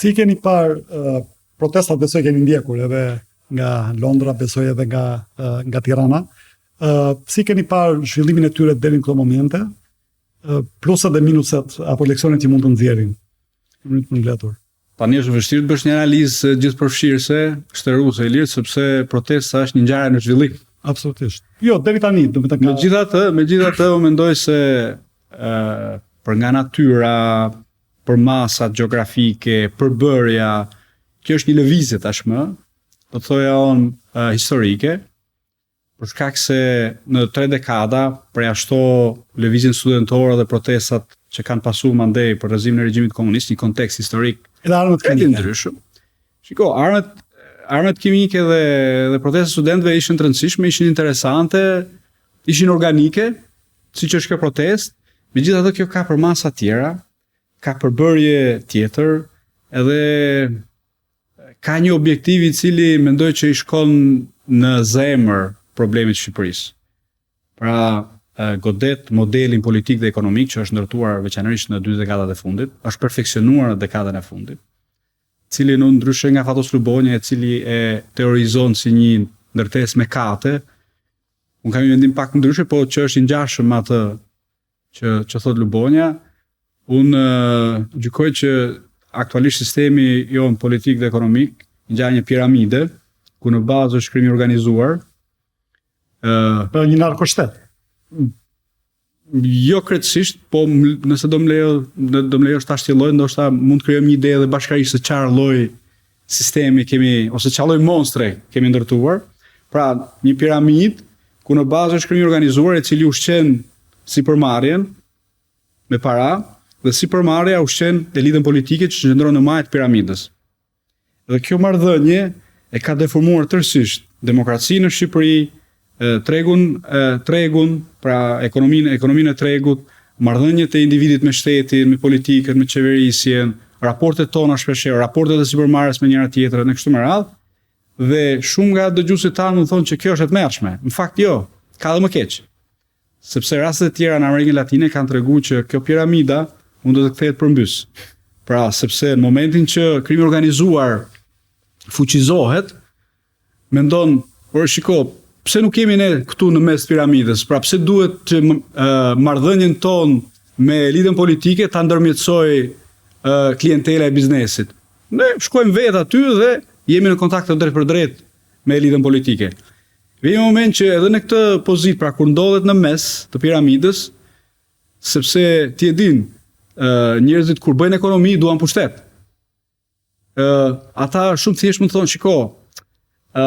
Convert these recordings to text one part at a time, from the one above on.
Si keni parë uh, protestat, besoj keni ndjekur edhe nga Londra, besoj edhe nga uh, nga Tirana. Uh, si keni parë zhvillimin e tyre deri në këto momente? Uh, pluset dhe minuset apo leksionet që mund të nxjerrin në mënyrë të mbledhur. Tani është vështirë të bësh një analizë gjithëpërfshirëse, shteruese e lirë, sepse protesta është një ngjarje në zhvillim. Absolutisht. Jo, deri tani, domethënë ka. Megjithatë, megjithatë unë mendoj se ë për nga natyra, për masat gjeografike, përbërja, kjo është një lëvizje tashmë, do të thoja unë historike, për shkak se në tre dekada përjashto lëvizjen studentore dhe protestat që kanë pasuar mandej për rrëzimin e regjimit komunist, një kontekst historik edhe armët kimike. Ndryshëm. Shiko, armët armët kimike dhe dhe protestat e studentëve ishin të rëndësishme, ishin interesante, ishin organike, siç është kjo protestë, megjithatë kjo ka përmasa tjera, ka përbërje tjetër, edhe Ka një objektiv i cili mendoj që i shkon në zemër problemit të Shqipërisë. Pra, godet modelin politik dhe ekonomik që është ndërtuar veçanërisht në dy dekadat e fundit, është perfeksionuar në dekadën e fundit, cilin unë ndryshe nga Fatos Lubonja, i cili e teorizon si një ndërtesë me kate, unë kam një mendim pak ndryshe, po që është i ngjashëm me atë që që thotë Lubonja, unë gjykoj që aktualisht sistemi jonë politik dhe ekonomik ngjan një piramide ku në bazë është krimi i organizuar. Ë, pra një narkoshtet. Jo krejtësisht, po nëse do më lejo, do më lejosh ta shtjelloj, ndoshta mund të krijojmë një ide edhe bashkërisht se çfarë lloj sistemi kemi ose çfarë lloj monstre kemi ndërtuar. Pra, një piramidë ku në bazë është krimi i organizuar i cili ushqen sipërmarrjen me para dhe sipërmarrja ushqen elitën politike që qëndron në majë të piramidës. Dhe kjo marrëdhënie e ka deformuar tërësisht demokracinë në Shqipëri, tregun, tregun, pra ekonominë, ekonominë e tregut, marrëdhëniet e individit me shtetin, me politikën, me qeverisjen, raportet tona shpeshherë, raportet e sipërmarrjes me njëra tjetrën e kështu me radhë. Dhe shumë nga dëgjuesit tanë mund të thonë që kjo është e tmerrshme. Në fakt jo, ka edhe më keq. Sepse rastet e tjera në Amerikën Latine kanë treguar që kjo piramida mund të kthehet përmbys. Pra, sepse në momentin që krimi i organizuar fuqizohet, mendon, por shiko, pse nuk jemi ne këtu në mes të piramidës? Pra, pse duhet që marrëdhënien tonë me elitën politike ta ndërmjetësojë klientela e biznesit? Ne shkojmë vetë aty dhe jemi në kontakt të drejtpërdrejtë me elitën politike. Vjen një moment që edhe në këtë pozitë, pra kur ndodhet në mes të piramidës, sepse ti e din, njerëzit kur bëjnë ekonomi duan pushtet. Ë ata shumë thjesht mund të thonë, shiko, ë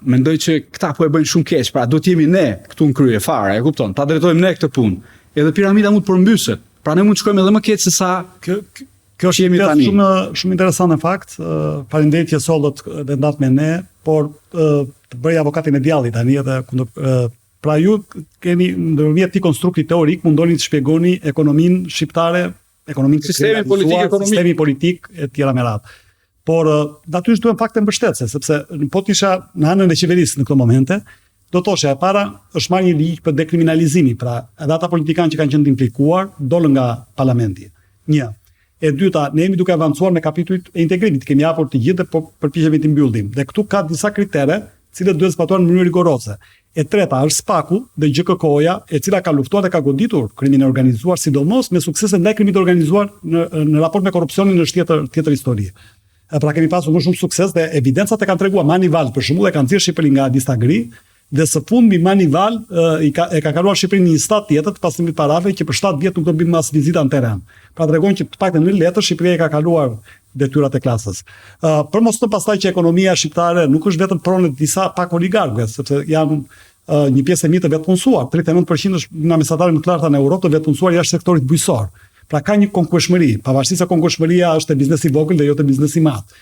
mendoj që këta po e bëjnë shumë keq, pra duhet të jemi ne këtu në krye fare, e kupton? Ta drejtojmë ne këtë punë. Edhe piramida mund të përmbyset. Pra ne mund të shkojmë edhe më keq se sa kjo kjo është një tani. Shumë shumë interesant në fakt. Faleminderit që sollët dhe ndatë me ne, por të bëj avokatin e djallit tani edhe kundër pra ju keni ndërmjet këtij konstrukti teorik mundoni të shpjegoni ekonominë shqiptare, ekonominë sistemin politik ekonomik, sistemin politik e tjera me radhë. Por natyrisht duhen fakte mbështetëse, sepse po të isha në anën e qeverisë në këto momente, do thoshja e para është marrë një ligj për dekriminalizimin, pra edhe ata politikanë që kanë qenë të implikuar dolën nga parlamenti. Një. E dyta, ne jemi duke avancuar me kapitujt e integrimit, kemi hapur të gjithë dhe po përpiqemi t'i mbyllim. Dhe këtu ka disa kritere, të cilët duhet zbatuar në mënyrë rigoroze. E treta është SPAK-u dhe GJKKO-ja, e cila ka luftuar dhe ka goditur krimin e organizuar, sidomos me suksese ndaj krimit të organizuar në në raport me korrupsionin është tjetër tjetër histori. E pra kemi pasur më shumë sukses dhe evidencat e kanë treguar Moneyval për shembull e ka nxjerrë Shqipërinë nga lista gri dhe së fundmi Moneyval i ka e ka kaluar Shqipërinë në një stad tjetër të pastrimit të parave që për 7 vjet nuk do bëjmë as vizita në terren. Pra tregon që të paktën në letër Shqipëria i ka kaluar detyrat e klasës. Uh, për mos të pastaj që ekonomia shqiptare nuk është vetëm pronë e disa pak oligarkëve, sepse janë uh, një pjesë e mirë të vetëpunësuar, 39% është nga mesataret më të larta në Europë të vetëpunësuar jashtë sektorit bujqësor. Pra ka një konkurrueshmëri, pavarësisht se konkurrueshmëria është te biznesi i vogël dhe jo te biznesi i madh.